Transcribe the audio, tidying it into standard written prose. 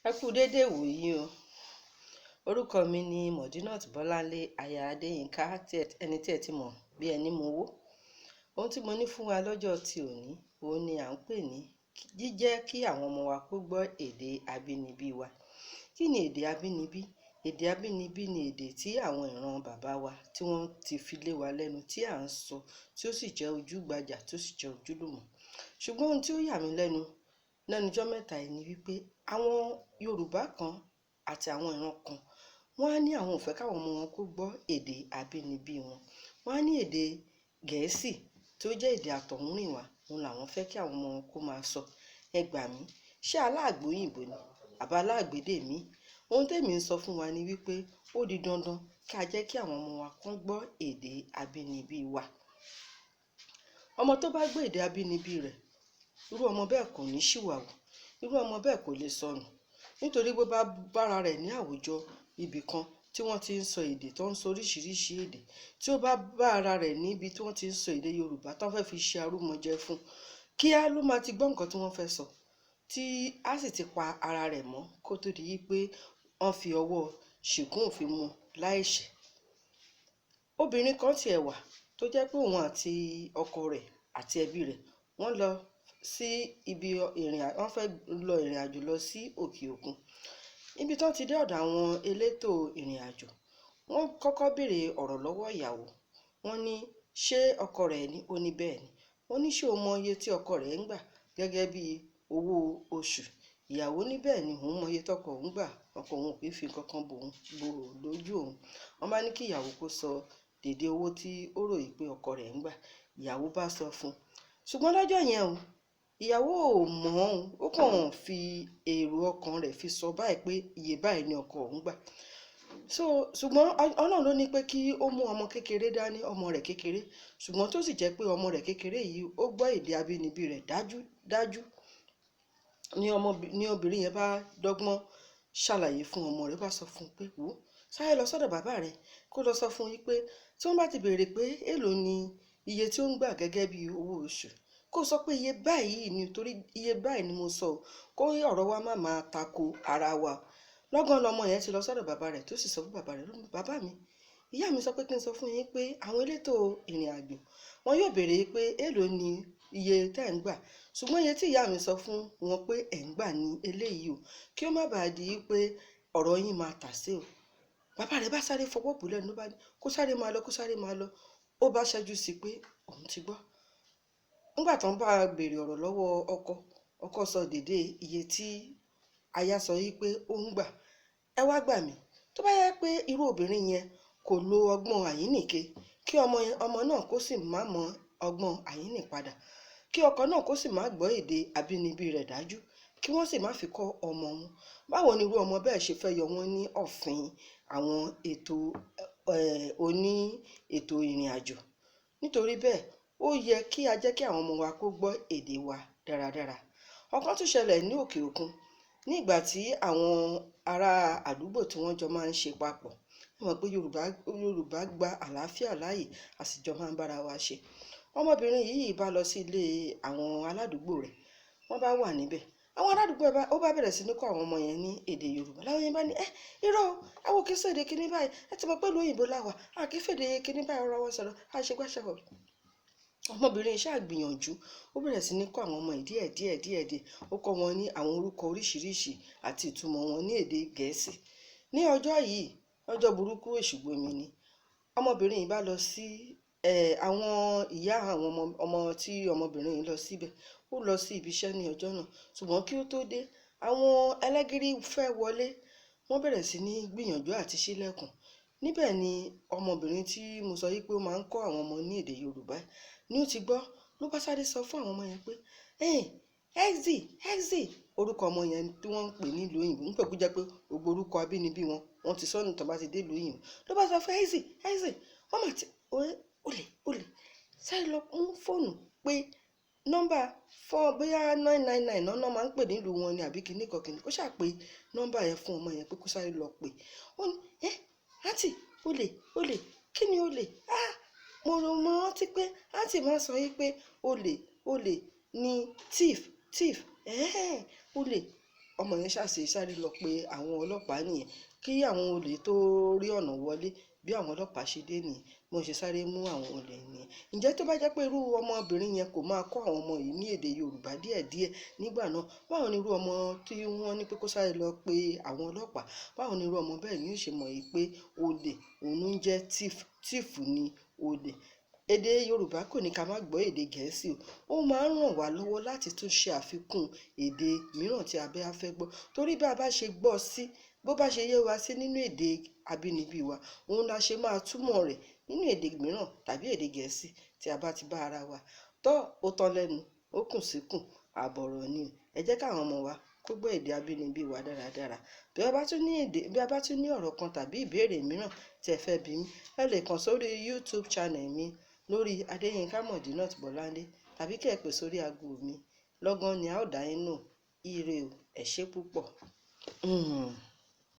Ẹ kú dédé ìwòyí o. Orúkọ mi ni Modinat Bọ́láńlé, aya Adéyínká, ẹni tí ẹ ti mọ̀ bí ẹni mowó. Ohun tí mo ní fún wa lọ́jọ́ ti òní, òun ni à ń pè ní jíjẹ́ kí àwọn ọmọ wa kó gbọ́ èdè abínibí wa. Kí ni èdè abínibí? Èdè abínibí ni èdè tí àwọn ìran bàbá wa tí wọ́n ti fi lé wa lẹ́nu tí à ń sọ, tí ó sì jẹ́ ojúgbajà, tí ó sì jẹ́ ojúlùmọ̀. Ṣùgbọ́n ohun tí ó yà mí lẹ́nu lẹ́nu ọjọ́ mẹ́ta yìí ni wípé àwọn Yorùbá kan àti àwọn ìran kan, wọ́n á ní àwọn ò fẹ́ káwọn ọmọ wọn kó gbọ́ èdè abínibí wọn. Wọ́n á ní èdè Gẹ̀ẹ́sì tó jẹ́ èdè àtọ̀húnrìnwá, òun làwọn fẹ́ kí àwọn ọmọ wọn kó máa sọ. Ẹ gbà mí, ṣé aláàgbóyìnbó ni àbá aláàgbédè mi? Ohun tèmi ń sọ fún wa ni wípé ó di dandan kí a jẹ́ kí àwọn ọmọ wa kó gbọ́ èdè abínibí wa. Ọmọ tó bá gbọ́ èdè abínibí rẹ̀, irú ọmọ bẹ́ẹ̀ kò ní ṣìwàwù, irú ọmọ bẹ́ẹ̀ kò lè sọnù. Nítorí bó bá bára rẹ̀ ní àwùjọ ibì kan tí wọ́n ti ń sọ èdè tó ń sọ oríṣiríṣi èdè, tí ó bá bá ara rẹ̀ níbi tí wọ́n ti ń sọ èdè Yorùbá tó fẹ́ fi ṣe arúmọjẹ fún, kíá ló máa ti gbọ́ nǹkan tí wọ́n fẹ́ sọ, tí á sì ti pa ara rẹ̀ mọ́ kó tó di wípé wọ́n fi ọwọ́ ṣìkún òfin mú láìṣẹ̀. Obìnrin kan ti ẹ̀ wà tó jẹ́ pé òun àti ọkọ rẹ̀ àti ẹbí rẹ̀ wọ́n lọ sí ibi ìrìn, wọ́n fẹ́ lọ ìrìnàjò lọ sí òkè òkun. Níbi tí wọ́n ti dé ọ̀dọ̀ àwọn elétò ìrìnàjò, wọ́n kọ́kọ́ béèrè ọ̀rọ̀ lọ́wọ́ ìyàwó. Wọ́n ní ṣé ọkọ rẹ̀ ni? Ó ní bẹ́ẹ̀ ni. Wọ́n ní ṣé o mọ iye tí ọkọ rẹ̀ ń gbà gẹ́gẹ́ bí owó oṣù? Ìyàwó ní bẹ́ẹ̀ ni, òun mọ iye tí ọkọ òun gbà. Ọkọ òun ò kí fi nǹkan kan bò lójú òun. Wọ́n bá ní kí ìyàwó kó sọ dédé owó tí ó rò pé ọkọ rẹ̀ ń gbà. Ìyàwó bá sọ fún un. Ṣùgbọ́n lọ́jọ́ yẹn o, ìyàwó ò mọ̀ ọ́n, ó kàn fi èrò ọkàn rẹ̀ fi sọ báyìí pé iye báyìí ni ọkọ òun gbà. So ṣùgbọ́n Ọlọ́run ló ní pé kí ó mú ọmọ kékeré dání, ọmọ rẹ̀ kékeré. Ṣùgbọ́n tó sì jẹ́ pé ọmọ rẹ̀ kékeré yìí ó gbọ́ èdè abínibí rẹ̀ dájú dájú. Ni ọmọ, ní obìnrin yẹn bá dọ́gbọ́n ṣàlàyé fún ọmọ rẹ̀, bá sọ fún un pé wò ó, sáré lọ sọ́dọ̀ bàbá rẹ̀ kó lọ sọ fún un pé tí wọ́n bá ti béèrè pé èló ni iye tí ó ń gbà gẹ́gẹ́ bí owó oṣù, kó sọ pé iye báyìí ni, torí iye báyìí ni mo sọ, kó ọ̀rọ̀ wa má máa tako ara wa. Lọ́gán lọmọ yẹn ti lọ sọ́dọ̀ bàbá rẹ̀ tó sì sọ fún bàbá rẹ̀, bàbá mi, ìyá mi sọ pé kí n sọ fún yín pé àwọn elétò ìrìnàjò wọn yóò béèrè pé èló ni iye tẹ́ ẹ̀ ń gbà. Ṣùgbọ́n iye tí ìyá mi sọ fún wọn pé ẹ̀ ń gbà ní eléyìí o, kí ó má bàa di pé ọ̀rọ̀ yín máa tà sí o. Bàbá rẹ̀ bá sáré fọwọ́ bò lẹ́nu, ló bá ní kó sáré máa lọ, kó sáré máa lọ. Ó bá ṣẹ́jú sí pé òun ti gbọ́. Nígbà tó ń bá béèrè ọ̀rọ̀ lọ́wọ́ ọkọ, ọkọ sọ dédé iye tí aya sọ yí pé ó ń gbà. Ẹ wá gbà mí. Tó bá yẹ pé irú obìnrin yẹn kò lo ọgbọ́n àyíníke, kí ọmọ náà kó sì má mọ ọgbọ́n àyínípadà, kí ọkọ náà kó sì má gbọ́ èdè abínibí rẹ̀ dájú, kí wọ́n sì má fi kọ́ ọmọ wọn. Báwo ni irú ọmọ bẹ́ẹ̀ ṣe fẹ́ yọ wọ́n ní ọ̀fìn àwọn ètò, oní ètò ìrìnàjò? Nítorí bẹ́ẹ̀, ó yẹ kí a jẹ́ kí àwọn ọmọ wa kó gbọ́ èdè wa dáradára. Ọ̀kan tún ṣẹlẹ̀ ní òkè òkun. Ní ìgbà tí àwọn ará àdúgbò tí wọ́n jọ máa ń ṣe papọ̀, ẹ mọ̀ pé Yorùbá, Yorùbá gba àlàáfíà láàyè, a sì jọ máa ń bá ara wa ṣe. Ọmọbìnrin yìí bá lọ sí ilé àwọn aládùúgbò rẹ̀, wọ́n bá wà níbẹ̀. Àwọn aládùúgbò bá, ó bá bẹ̀rẹ̀ sí ní kọ́ àwọn ọmọ yẹn ní èdè Yorùbá. Láwọn yẹn bá ní, "Ẹ́, irọ́ o, àwa ò kí ń sọ èdè kíní báyìí. Ẹ ti mọ̀ pé ìlú òyìnbó la wà, a kì í fèdè kíní báyìí rọra wọ́n sọ̀rọ̀, a ṣe gbàṣẹ wọ̀." Ọmọbìnrin ṣáà gbìyànjú, ó bẹ̀rẹ̀ sí ní kọ́ àwọn ọmọ yìí díẹ̀ díẹ̀ díẹ̀ díẹ̀. Ó kọ́ wọn ní àwọn orúkọ oríṣiríṣi àti ìtumọ̀ wọn ní èdè Gẹ̀ẹ́sì. Ní ọjọ́ yìí, ọjọ́ burúkú èṣù gbomi ni. Ọmọbìnrin yìí bá lọ sí, àwọn ìyá àwọn ọmọ, ọmọ tí ọmọbìnrin yìí lọ síbẹ̀. Ó lọ sí ibi iṣẹ́ ní ọjọ́ náà. Ṣùgbọ́n kí ó tó dé, àwọn ẹlẹ́gìrì fẹ́ wọlé. Wọ́n bẹ̀rẹ̀ sí ní gbìyànjú àti ṣílẹ̀kùn. Níbẹ̀ ni ọmọbìnrin tí mo sọ yí pé ó máa ń kọ́ àwọn ọmọ ní èdè Yorùbá ní ó ti gbọ́. Ló bá sáré sọ fún àwọn ọmọ yẹn pé, "Ẹ́n, Exi, Exi." Orúkọ ọmọ yẹn tí wọ́n ń pè ní ìlú òyìnbó. Nígbà tó jẹ́ pé gbogbo orúkọ abínibí wọn, wọ́n ti sọnù tí wọ́n bá ti dé ìlú òyìnbó. Ló bá sọ fún Exi, Exi, wọ́n máa ti, olè, olè. Sáré lọ mú fóònù pé nọ́mbà four, bóyá 999 náà máa ń pè nílùú wọn ni àbí kíní kan kíní. Ó ṣà pé nọ́mbà yẹn fún ọmọ yẹn pé kó sáré lọ pé. Ó ní, "Ẹ́, àǹtí, olè, olè, kí ni olè? Ah, mo rántí pé àǹtí máa ń sọ yí pé olè, olè ni thief, thief. Ẹ́hẹ́n, olè." Ọmọ yẹn ṣàṣe sáré lọ pé àwọn ọlọ́pàá nìyẹn, kí àwọn olè tó rí ọ̀nà wọlé. Bí àwọn ọlọ́pàá ṣe dé nìyẹn, bí wọ́n ṣe sáré mú àwọn olè nìyẹn. Ǹjẹ́ tó bá jẹ́ pé irú ọmọbìnrin yẹn kò máa kọ́ àwọn ọmọ yìí ní èdè Yorùbá díẹ̀díẹ̀ nígbà náà, báwo ni irú ọmọ tí wọ́n ní pé kó sáré lọ pe àwọn ọlọ́pàá, báwo ni irú ọmọ bẹ́ẹ̀ ni yóò ṣe mọ̀ yìí pé olè òun ló ń jẹ́ thief, thief ni olè? Èdè Yorùbá kò ní ká má gbọ́ èdè Gẹ̀ẹ́sì o. Ó máa ń ràn wá lọ́wọ́ láti tún ṣe àfikún èdè mìíràn tí a bá fẹ́ gbọ́. Torí bí a bá ṣe gbọ́ sí, bó bá ṣe yé wa sí nínú èdè abínibí wa, òun la ṣe máa túmọ̀ rẹ̀ nínú èdè mìíràn tàbí èdè Gẹ̀ẹ́sì tí a bá ti bá ara wa. Tọ́ ó tán lẹ́nu, ó kùn síkùn, àbọ̀rọ̀ ni o. Ẹ jẹ́ káwọn ọmọ wa kó gbọ́ èdè abínibí wa dáradára. Bí a bá tún ní èdè, bí a bá tún ní ọ̀rọ̀ kan tàbí ìbéèrè mìíràn tí ẹ fẹ́ bi mí, ẹ lè kàn sórí YouTube channel mi lórí Adéyínká Mọ̀dínát Bọ́láńlé, tàbí kí ẹ pè sórí ago mi. Lọ́gán ni a ó dá yín lóhùn. Ire o, ẹ ṣé púpọ̀.